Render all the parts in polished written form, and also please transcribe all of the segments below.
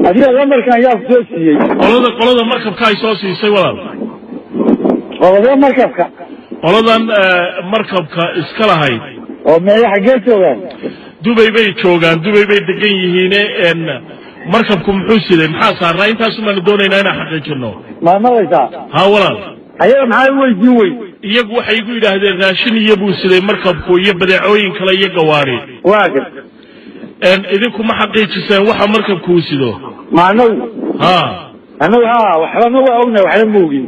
Adiga lambarkan yaa ku soo siiyey? Qolada markabka ay soo siisay, walaal. Qolada markabka? Qoladan markabka iska lahayd. Oo meeya, xaggee joogaan? Dubay bay joogaan, Dubay bay degan yihiine. Markabku muxuu siday, maxaa saarnaa? Intaasu baanu doonaynaa inaan xaqiijino. Ma maqlaysaa? Ha, walaal. Ayaga maxaa u weydiin wey? Iyagu waxay igu yidhaahdeen raashin iyo buu siday markabku iyo badeecooyin kale iyo gawaari. Waa gar. Idinku ma xaqiijiseen waxa markabku uu sido? Ma anagu? Ha. Anagu ha, waxba ma waa ognahay, waxba ma ogin.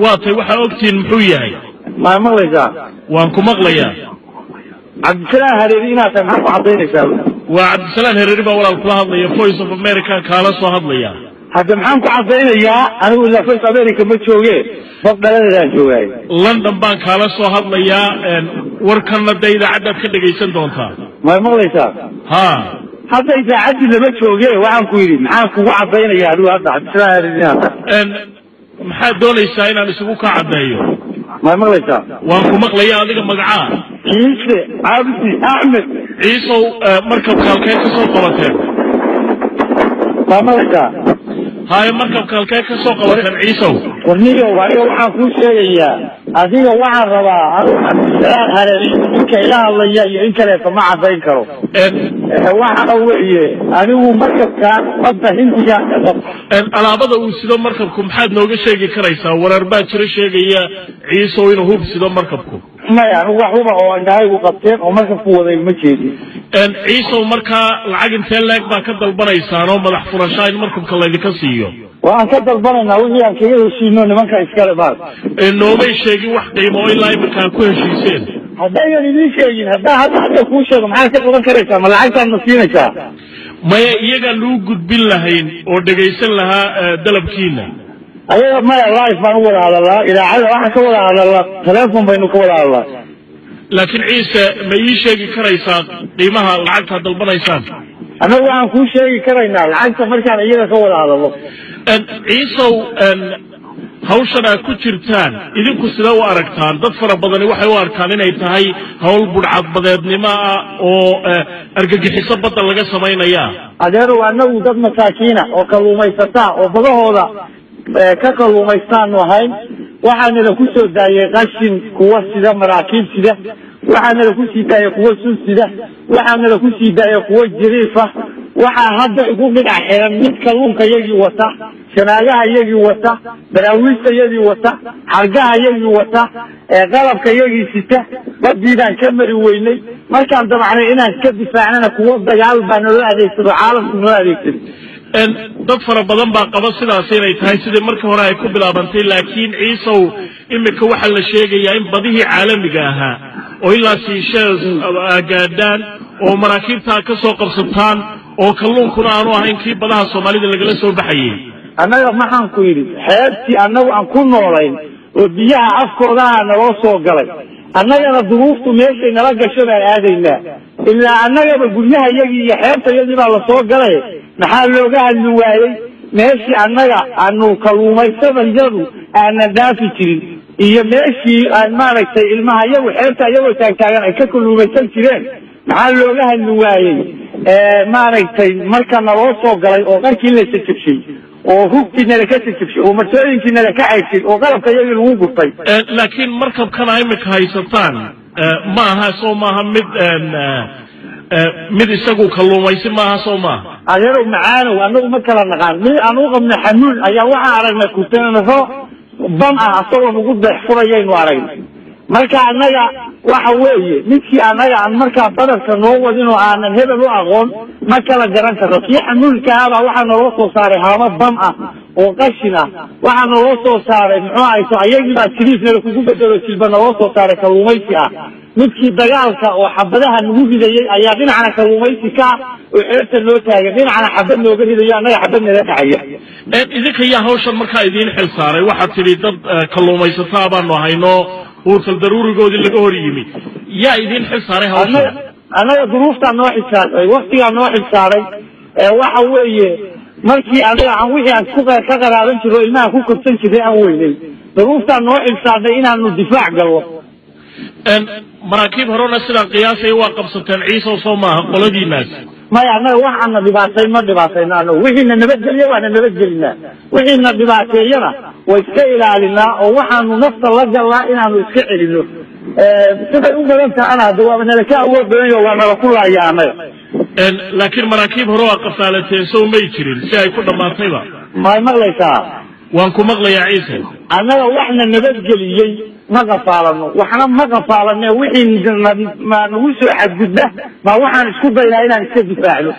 Waa tay, waxaa ogtihiin muxuu yahay? Ma maqlaysaa? Waan ku maqlayaa. Cabdisalaan Hareeri inaad tahay maxaa ku caddaynaysaa? Waa Cabdisalaan Hareeri baa walaal kula hadlaya, Voice of America kaala soo hadlaya. Hadda maxaan ku caddaynayaa? Anigu ilaa Voice America ma jooge, bad dhaladeedaan joogaay. London baan kaala soo hadlayaa, warkanna dee idaacaddaad ka dhegaysan doontaa. Ma maqlaysaa? Ha. Hadda idaacaddii lama jooge, waxaan ku yidhi maxaan kugu caddaynaya anigu hadda Cabdisalaan Hareeri inaad tahay? Maxaad doonaysaa inaan isugu kaa caddeeyo? Ma maqlaysaa? Waan ku maqlaya. Adiga magacaa? Ciise Cabdi Axmed. Ciisow, markabka halkee ka soo qabateen? Ma maqlaysaa? Haye, markabka halkee ka soo qabateen, Ciisow? Warniyow, adiga waxaan kuu sheegayaa, adiga waxaan rabaa anigu Cabdisalaan Hareeri ninka ila hadlaya iyo in kaleeto ma caddayn karo. Waxa weeye anigu markabkaan badda Hindiya. Alaabada uu sido markabku maxaad nooga sheegi karaysaa? Warar baa jiro sheegaya, Ciisow, inuu hub sido markabku. Maya, anigu wax huba oo indhahaygu qabteen oo markabku waday ma jeedin. Ciisow, markaa lacag intee leeg baa ka dalbanaysaan oo madax furashaa in markabka laydinka siiyo? Waan ka dalbanaynaa wixii aan kaga heshiino nimanka iskale maal. Noomay sheegin wax qiimo oo ilaa iminka aad ku heshiiseen. Haddaynan idiin sheegin, haddaa hadda kuu sheego, maxaad ka qaban karaysaa? Ma lacagtaad ma siinaysaa? Maya, iyagaan lagu gudbin lahayn oo dhegaysan lahaa dalabkiina. Ayaga maya, live baan u wada hadalnaa, idaacada waxaan ka wada hadalnaa, telephone baynu ka wada hadalnaa. Laakiin Ciise, ma ii sheegi karaysaa qiimaha lacagtaad dalbanaysaan? Annagu waxaan kuu sheegi karaynaa lacagta markaan iyaga ka wada hadalno. Ciisow, hawshan aad ku jirtaan idinku sidee u aragtaan? Dad fara badani waxay u arkaan inay tahay hawl budhcadbadeednimo ah oo argagixiso badda laga samaynaya. Adeerow, annagu dad masaakiina oo kalluumaysataa oo badahooda ka kalluumaystaanu ahayn. Waxaanala ku soo daayey qashin kuwa sida, maraakiib sida, waxaanala ku sii daayey kuwa sun sida, waxaanala ku sii daayey kuwa jiriifa. Waxaa hadda igu dhinac xiran mid kalluunka yagii wata, shanaagaha yagii wata, baraawiista yagii wata, xargaha yagii wata, qalabka yagii sita. Badiibaan ka mari weynay. Markaan damacnay inaan iska difaacnana, kuwo dagaal baa naloo adeegsado, caalamku noo adeegsado. Dad fara badan baa qaba sidaas inay tahay sidii markii hore ay ku bilaabantay. Laakiin Ciisow, iminka waxaa la sheegayaa in badihii caalamiga ahaa oo ilaa Seychelles gaadhaan oo maraakiibta ka soo qabsataan oo kalluunkuna aanu ahayn kii badaha Soomaalida lagala soo baxayay. Annaga maxaan ku yidhi, xeebtii annagu aan ku noolayn oo biyaha afkoodaha naloo soo galay. Annagana duruuftu meeshay nala gasho baan aadaynaa. Ilaa annagaba guryaha yagii iyo xeebta yagii baa lasoo galay. Maxaa looga hadli waayey meeshii annaga aanu kalluumaysadayadu aanan dhaafi jirin iyo meeshii aan maaragtay ilmaha yagu xeebta iyagoo taagtaagan ay ka kalluumaysan jireen? Maxaa looga hadli waayey maaragtay marka naloo soo galay oo qarkii la jajabshay oo hubkii nala ka jajabshay oo marsooyinkii nala ka caybshay oo qalabka yagii lagu gurtay? Laakiin markabkana imika haysataan ma aha, soo maaha mid isagu kalluumaysi maaha, soo maaha? Adeerow macaanow, annagu ma kala naqaan. Mid aan u qabnay xamuul ayaa waxaan aragnay kutenaro bam ah asagoo nagu deex furayaynu aragnay. Marka annaga waxa weeye midkii annaga aan markaa badarka noo wadin oo aanan hebel u aqoon ma kala garan karno. Kii xamuulka ahaabaa waxaa naloo soo saaray haamo bam ah oo qashin ah. Waxaa naloo soo saaray, muxuu ahayto, ayagii baa jiriifnala kugu bedelo jilba naloo soo saaray kalluumaysi ah. Midkii dagaalka oo xabadaha nagu ridayey ayaa dhinacna kalluumaysi ka ah oo xeebta noo taagan, dhinacna xabad nooga ridayo, annaga xabad nala dhacaya. Idinka yaa hawshan markaa idiin xil saaray? Waxaad tidhi dad kalluumaysataa baanu ahayno, huurtal daruurigoodii laga hor yimi. Yaa idiin xil saaray hawshan? Annaga duruuftaa noo xilsaaray, waktigaa noo xilsaaray. Waxa weeye markii anaga aan wixii aan ku ka qaraaban jiro, ilmaha ku korsan jiray aan weynay, duruuftaa noo xilsaarnay inaanu difaac gallo. Maraakiib horena sidaan qiyaasaya waa qabsateen, Ciisow, soo maaha qoladiinaas? Maya, annaga waxaana dhibaatayn ma dhibaatayno. Annagu wixiina nabadgeliya waana nabadgelinaa, wixiina dhibaateeyana way iska ilaalinaa, oo waxaanu nafta la galnaa inaanu iska celino. Siday u badan tahana hadda waaba nala ka awood badan yaho, waa nala ku laaya annaga. Laakiin maraakiib hore waa qafaalateen, sow may jirin si ay ku dhammaatayba? May maqlaysaa? Waan ku maqlayaa, Ciise. Annaga waxna nabadgeliyey ma qafaalano, waxna ma qafaalane. Wixii ma nagu soo xadgudba ma waxaan isku daynaa inaan iska difaacno.